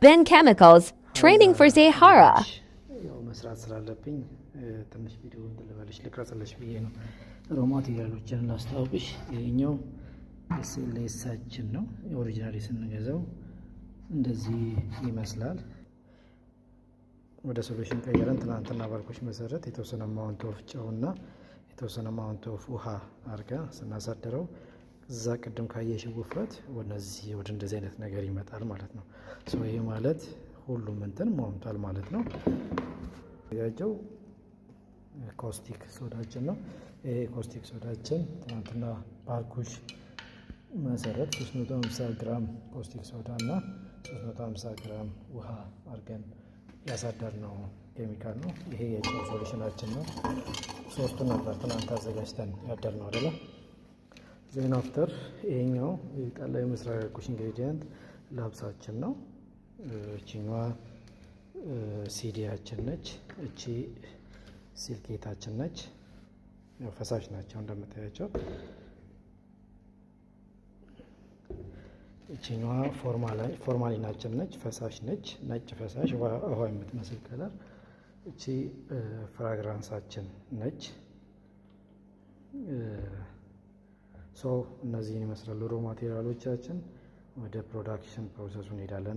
Ben Chemicals, training for Zahara. ያው መስራት ስላለብኝ ትንሽ ቪዲዮ እንትን ልበልሽ ልቅረጽልሽ ብዬ ነው። Raw material ኦችን ላስተዋውቅሽ። ይሄኛው SLS ኣችን ነው። Originally ስንገዛው እንደዚህ ይመስላል። ወደ solution ቀየረን። ትናንትና ባልኩሽ መሰረት የተወሰነ amount of ጨውና የተወሰነ amount of ውሃ አድርጋ ስናሳድረው እዛ ቅድም ካየሽው ውፍረት ወደዚህ ወደ እንደዚህ አይነት ነገር ይመጣል ማለት ነው። So ይሄ ማለት ሁሉም እንትን ሟምቷል ማለት ነው። ያዘጋጀው caustic soda ችን ነው። ይሄ caustic soda ችን ትናንትና ባልኩሽ መሰረት 350 ግራም caustic soda እና 350 ግራም ውሃ አድርገን ያሳደርነው ኬሚካል ነው። ይሄ የጨው solution ኣችን ነው። ሶስቱ ነበር ትናንት አዘጋጅተን ያደርነው አይደለ? Then after ይሄኛው ጠላ የመስሪያ ያልኩሽ ingredient ላብሳችን ነው። እችኛዋ ሲዲያችን ነች። እቺ silicate ኣችን ነች። ያው ፈሳሽ ናቸው እንደምታያቸው። እችኛዋ formalin ኣችን ነች። ፈሳሽ ነች፣ ነጭ ፈሳሽ ውሃ የምትመስል color። እቺ fragrance ኣችን ነች። So እነዚህን ይመስላሉ raw material ኦቻችን። ወደ production process ኡ እንሄዳለን።